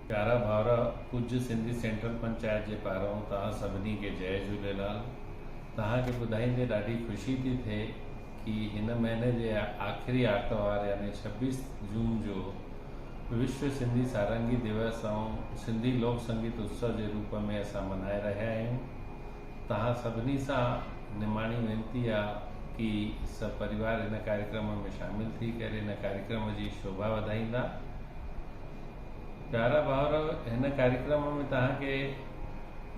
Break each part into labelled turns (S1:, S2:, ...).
S1: پيارا ڀائر، پوڄ سنڌي سينٽرل پنچائت جي پارئون توهان سڀني کي جئي جهوليلال. توهان کي ٻڌائيندي ڏاڍي خوشي ٿي ٿئي ڪي هن مهيني جي آخري آرتوار يعني ڇبيس جون جو وشو سنڌي سارنگي دوس ۽ سنڌي لوڪ سنگيت اتسو جي روپ ۾ اسان منائي رهيا آهيون. توهان سڀني سان نماڻي وينتي آ ڪي سڀ پريوار هن ڪاريڪرم ۾ شامل ٿي ڪري هن ڪاريڪرم جي شوڀا وڌائيندا. پيارا ڀائر هن ڪاريڪرم ۾ توهان کي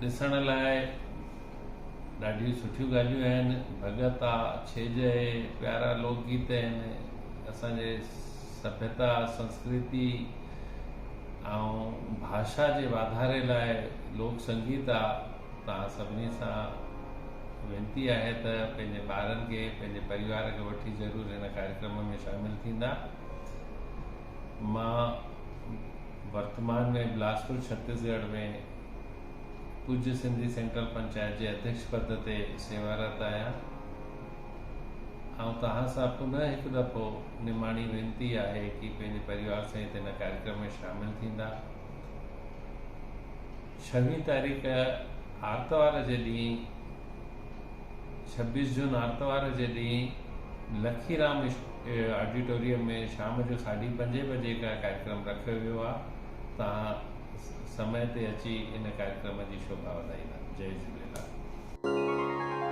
S1: ڏسڻ لاء ڏاڍيون سٺيون ڳالهيون آهن، ڀڳت آ، ڇيڄ اهي، پيارا لوڪ گيت آهن، اسان جي سڀيتا، سنسڪرتي ۽ ڀاشا جي واڌاري لاء لوڪ سنگيت آ. توهان سڀني سان وينتي آهي ته پنهنجي ٻارن کي پنهنجي پريوار کي وٺي ضرور هن ڪاريڪرم ۾ شامل ٿيندا. مان ورتمان ۾ بلاسپور ڇتيسڳڙهه ۾ پوڄ سنڌي سينٽرل پنچائت جي اڌيڪش پد تي سيوارت آهيان. آئون توهان سان پنهه هڪ دفعو نماڻي وينتي آهي ڪي پنهنجي پريوار سهت هن ڪاريڪرم ۾ شامل ٿيندا. ڇويهين تاريخ آرتوار جي ڏينهن ڇبيس جون آرتوار جي ڏينهن لکيرام آڊيٽوريم ۾ شام جو ساڍي پنجين بجي کان ڪاريڪرم رکيو ويو آهي توهان سمي تي اچي ان ڪاريڪرم جي شوڀا وڌائيندا جئي جهوليلال.